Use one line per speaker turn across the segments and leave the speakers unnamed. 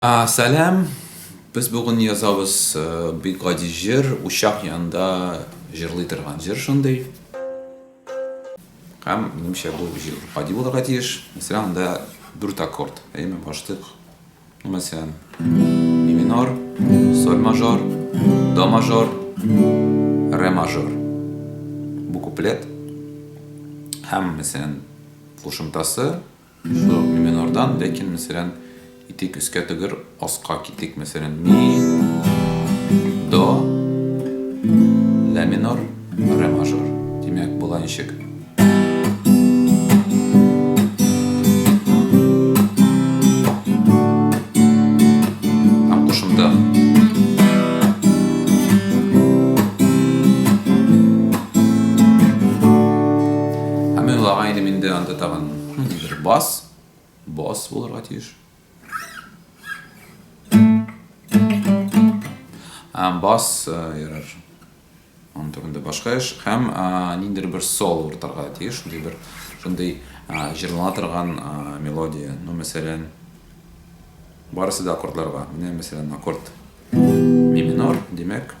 Сәлам! Без бүген язабыз бик гади җыр, учак янында җырлый торган җыр шундый. Һәм, минемчә, бу җыр гади булырга тиеш. Мәсәлән, анда дүрт аккорд. Әйеме, башлык. Ну, мәсәлән, ми минор, соль мажор, до мажор, ре мажор. Бу куплет. Һәм, мәсәлән, кушымтасы Шул ук ми минордан, ләкин, мәсәлән, итик өскә түгел, аска китик, мәсәлән, ми, до, ля минор, ре мажор. Димәк, була ничек? Һәм кушымта. Һәм мин уйлаган идем инде анда тагын ниндидер бас, бас булырга тиеш. Бас ярар. Аның турында башка эш. Һәм ниндидер бер соло уртарга тиеш, шундый бер шундый җырлана торган мелодия. Ну, мәсәлән, барысы да аккордларга. Менә, мәсәлән, аккорд ми минор, димәк,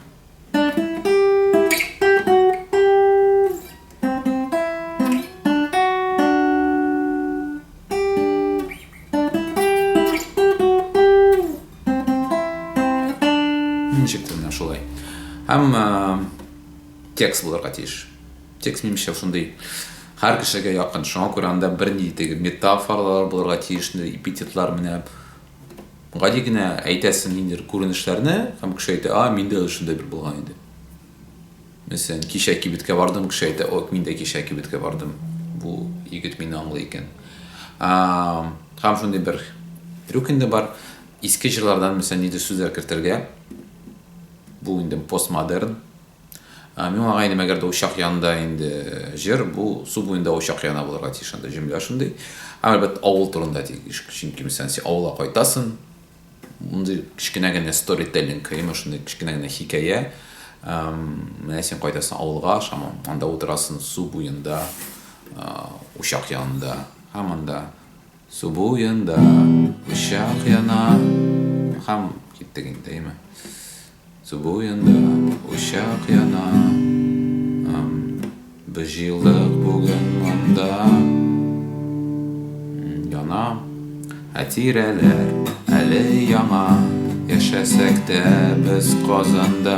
Ничектер менә шулай. Һәм текст булырга тиеш. Текст минемчә шундый һәр кешегә якын. Шуңа күрә анда бернинди теге метафоралар булырга тиеш, эпитетлар менә гади генә әйтәсең ниндидер күренешләрне, һәм кеше әйтә, а, миндә дә шундый бер булган иде. Мәсәлән, кичә кибеткә бардым, кеше әйтә, ок, мин дә кичә кибеткә бардым. Бу егет мине аңлый икән. Һәм шундый бер трюк инде бар. Иске җырлардан, мәсәлән, нидер сүзләр кертергә. Бу инде постмодерн. Мин уйлаган идем, әгәр дә учак янында инде җыр, бу су буенда учак яна булырга тиеш, анда җөмлә шундый. Һәм, әлбәттә, авыл турында тиеш. Чөнки, мәсәлән, син авылга кайтасың, Мондый кечкенә генә сторителлинг, яме шундый кечкенә генә хикәя. Менә син кайтасың авылга, шаман, анда утырасың су буенда, учак янында. Һәм анда су буенда учак яна. Һәм киттек инде, әйме? Су буенда учак яна. Без җыелдык бүген монда. Яна. Хатирәләр әле яңа. Яшәсәк тә без Казанда.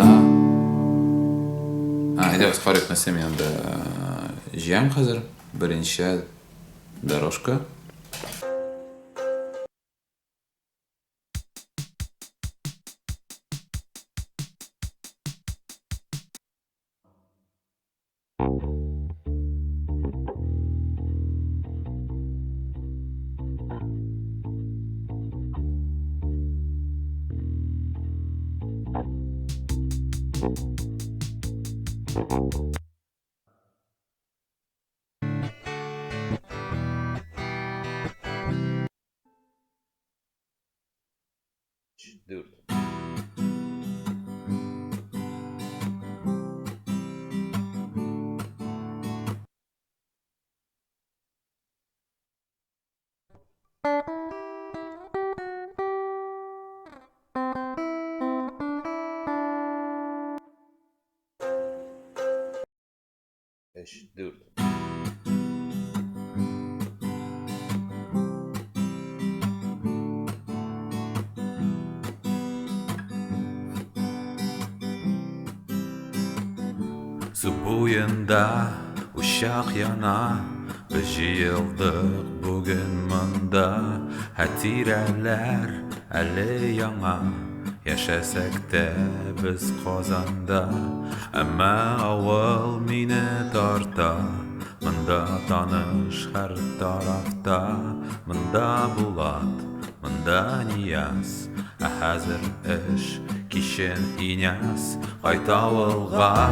Әйдәгез карыйк, нәрсә мин анда җыям хәзер. Беренче дорожка. Дүрт. Өч, дүрт. Су буенда учак яна, без җыелдык бүген монда. Хатирәләр әле яңа. Яшәсәк тә без Казанда, Әмма авыл мине тарта. Монда таныш һәр тарафта, Монда Булат, монда Нияз. Ә хәзер эш, кичен Иняз. Кайт авылга,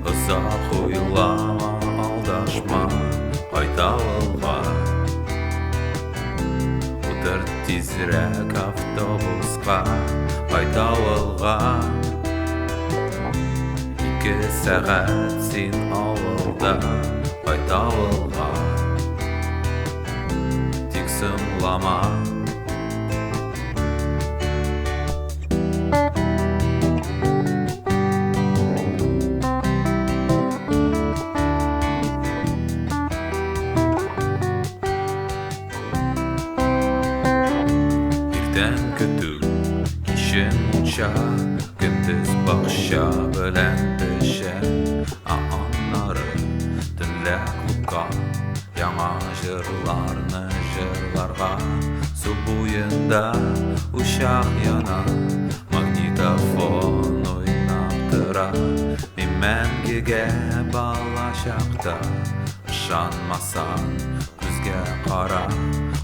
озак уйлама, алдашма, Кайт авылга. Утыр тизрәк автобуска, кайт авылга. 2 сәгать син авылда, кайт авылга. Тик соңлама. Иртән көтү, кичен мунча, көндез бакча белән печән, ә аннары төнлә клубка яңа җырларны җырларга. Су буенда учак яна, магнитофон уйнап тора. Мин мәңгегә балачакта, ышанмасаң, күзгә кара,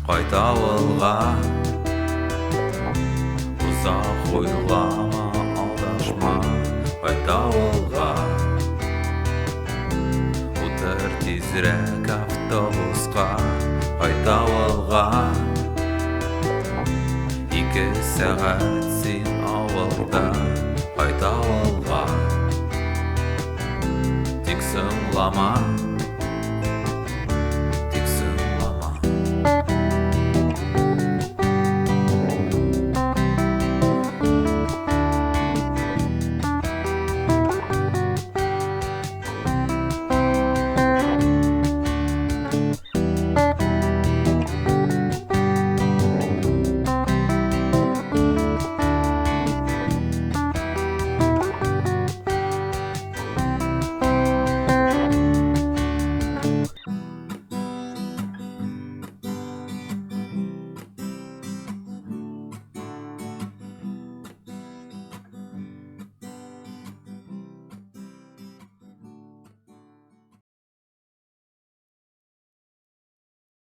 кайт авылга. Озак уйлама, алдашма, кайт авылга. Утыр тизрәк автобуска, кайт авылга. 2 сәгать син авылда, кайт авылга. Тик соңлама.